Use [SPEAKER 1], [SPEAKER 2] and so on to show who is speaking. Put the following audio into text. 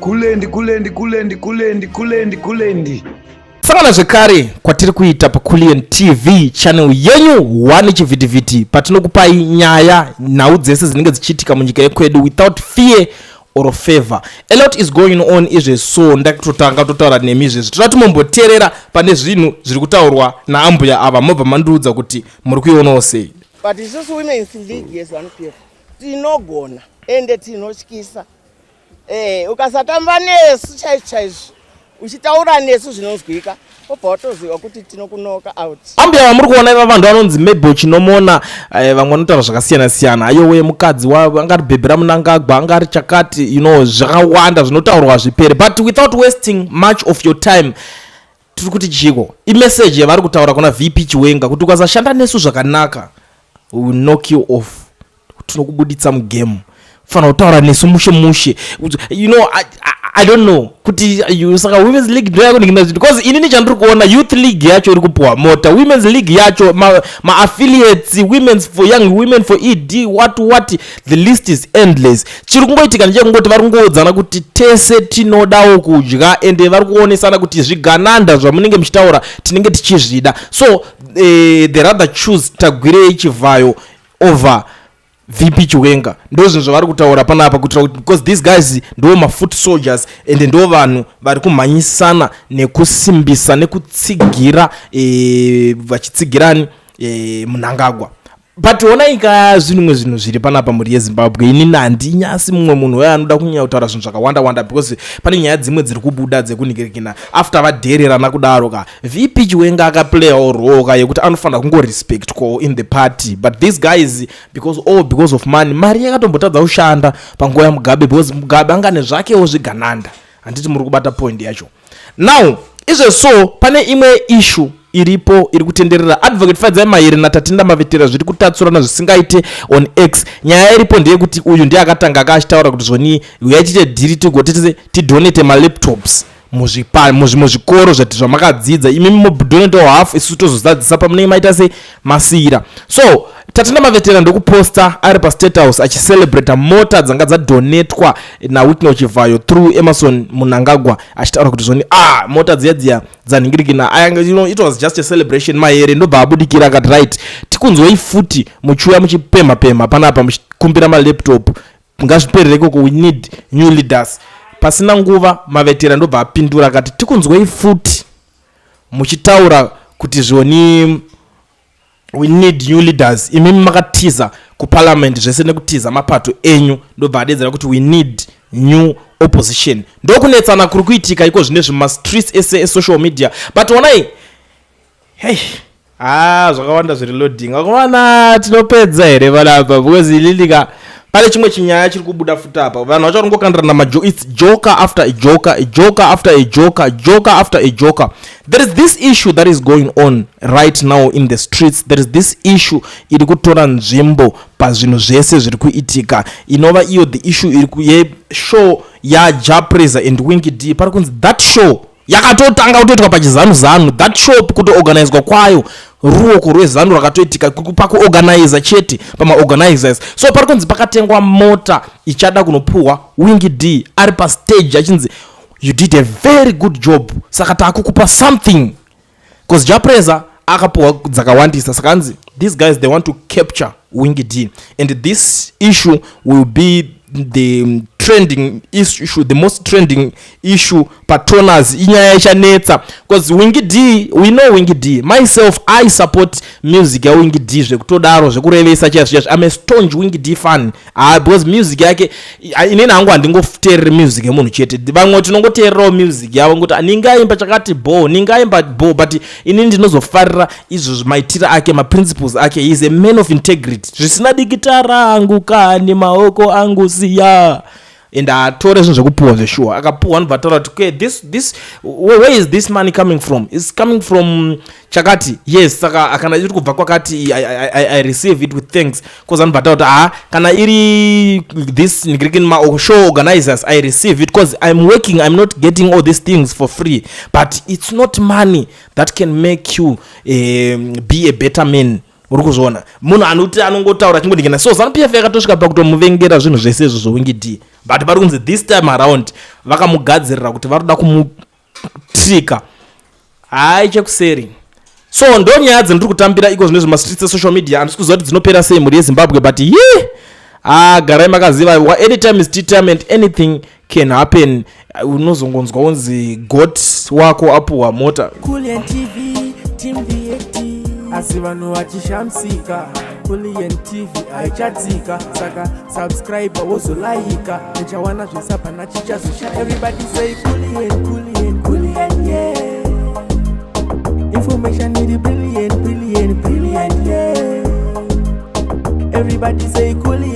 [SPEAKER 1] Kulendi, kulendi, kulendi, kulendi, kulendi, kulendi.
[SPEAKER 2] Sangana zvekare kwatiri kuita paCulian TV channel yenyu one chivhitivhiti, patinokupai nyaya, nhau dzese dzinenge dzichiitika munyika yekwedu without fear or favor. A lot is going on izvezvi, so ndakutotanga totaura nemi izvezvi. Toda timomboteerera pane zvinhu zviri kutaurwa naambuya ava, mobva mandiudza kuti muri kuionawo sei.
[SPEAKER 3] But isusu Women's League yeZANU PF tinogona ende tinotyisa. Ukasatamba nesu chaizvo chaizvo, uchitaura nesu zvinonzwika, obva watoziva kuti tinokunoka out.
[SPEAKER 2] Ambuya vamuri kuona iva vanhu vanonzi Mabel Chinomona. Vamwe vanotaura zvakasiyana siyana, ayowe mukadzi angari bhebhi raMunangagwa, angari chakati, zvakawanda zvinotaurwa zvipere. But without wasting much of your time, tiri kuti chiko imeseji yavari kutaura kuna VP Chiwenga kuti ukasashanda nesu zvakanaka, we will knock you off, tinokubuditsa mugame. Fanira kutaura nesu mushe mushe. I don't know kuti saka Women's League ndoyakuningina, because inini chandiri kuona, Youth League yacho iri kupuwa mota, Women's League yacho, maaffiliates, ma Women's for Young Women for ED, what what, the list is endless. Chiri kungoitika ndechekungoti vari kungoudzana kuti tese tinodawo kudya, ende vari kuonesana kuti zvigananda zvamunenge muchitaura tinenge tichizvida. So they rather choose Tagwirei Chivhayo over VP Chiwenga. Ndo zvinhu zvavari kutaura panapa kuitira kuti, because these guys ndo mafoot soldiers, ende ndo vanhu vari kumhanyisana nekusimbisa nekutsigira, vachitsigirani Munangagwa. But onai ka zvinhu zvinhu zviri panapa, mhuri yeZimbabwe. Inini handinyasi mumwe munhu uyo anoda kunyanya kutaura zvinhu zvakawanda wanda, because pane nyaya dzimwe dziri kubuda dzekunhingirikina after vadhererana kudaro ka. VP Chiwenga akaplayawo role ka yekuti anofanira kungorespectwawo in the party, but these guys, because all because of money, mari yakatombotadza kushanda panguva yaMugabe, because Mugabe anga nezvakewo zvigananda. Handiti muri kubata point yacho? Now izvezvo pane imwe issue iripo iri kutenderera. Advocate Fadzai Mahere naTatenda Mavetera zviri kutatsurana zvisingaite on X. Nyaya iripo ndeyekuti uyu ndiye akatanga akaachitaura kuti zvoni uyai tiite deal, tigotitise tidonate malaptops muzvikoro zvati zvamakadzidza imimi, mudonatawo half, isusu tozozadzisa pamunenge maita se masiyira. So Tatenda Mavetera ndokuposta ari paState House achicelebrata mota dzanga dzadonetwa naWicknell Chivhayo through Emerson Munangagwa, achitaura kuti zvoni, ah, mota dziya dziya dzanhingirikina. It was just a celebration. Mahere ndobva abudikira akati, "Right, tikunzwei futi muchiuya muchipemha pemha panapa muchikumbira malaptop. Ngazviperere ikoko, we need new leaders." Pasina nguva Mavetera ndobva apindura akati, "Tikunzwei futi muchitaura kuti zvoni we need new leaders, imimi makatiza kuparliament zvese nekutiza mapato enyu." Ndobva adedzera kuti, "We need new opposition." Ndokunetsana kuri kuitika iko zvine zvimastreets ese esocial media. But onai, hei, ha, zvakawanda zviri loading vakomana. Tinopedza here panapa? Because ilinika pane chimwe chinyaya chiri kubuda futi apa. Vanhu vacho varingokandirana majo, it's joker after a joker, a joker after a joker, joker after a joker. There is this issue that is going on right now in the streets. There is this issue iri kutora nzvimbo pazvinhu zvese zviri kuitika, inova iyo the issue iri yeshow yaJah Prayzah and Winky D. Pari kunzi that show yakatotanga kutoitwa pachizanu zanu. That show kutoorganizwa kwayo, ruoko rwezanu rwakatoitika pakuorganiza chete, pamaorganizers. So pari kunzi pakatengwa mota ichada kunopuhwa Winky D ari pastage, achinzi, "You did a very good job, saka taakukupa something," because Jah Prayzah akapuhwa dzakawandisa. Saka hanzi these guys, they want to capture Winky D, and this issue will be the trending issue, the most trending issue patoners. Inyaya ichanetsa because Winky D, we know Winky D. Myself, I support music yaWinky D zvekutodaro, zvekurevesa chaizvo chaizvo. I'm a staunch Winky D fan, ah, because music yake, inini hangu handingoteereri music yemunhu chete. Vamwe tinongoteererawo music yavo ngokuti ningaimba chakati bo, ningaimba bo, but inini ndinozofarira izvozvo, maitiro ake, maprinciples ake. He is a man of integrity. Zvisina dikita rangu kani, maoko angu siya, and haatore zvinhu zvekupuhwa zveshuwa. Akapuhwa anobva ataura kuti, "Okay, this where is this money coming from? Is coming from chakati." Yes, saka kana iri kubva kwakati, I receive it with thanks, because anobva ataura kuti, "Ha, kana iri this ma show organizers, I receive it because I'm working. I'm not getting all these things for free." But it's not money that can make you be a better man. Uri kuzviona, munhu anoti anongotaura achingodikana. So ZANU PF yakatosvika pakutomuvengera zvinhu zvese izvo zvoWinky D, but vari kunzi this time around vakamugadzirira kuti vari kuda kumutrika. Hai, chekuseri. So ndo nyaya dzendiri kutambira iko zvino zvemastreets esocial media. Handisi kuziva kuti dzinopera sei, mhuri yeZimbabwe, but ye, ah, garai makaziva, anytime is tea time and anything can happen. Unozongonzwa unzi got wako apuhwa mota.
[SPEAKER 4] Kulian TV, Team VAT, asi vanhu vachishamisika, Kulian TV haichatsika. Saka subscribe, wozolaika, uchawana zvisapana chichazosha. Everybody say Kulian, Kulian, Kulian, yeah. Information iri brilliant, brilliant, brilliant, yeah. Everybody say Kulian.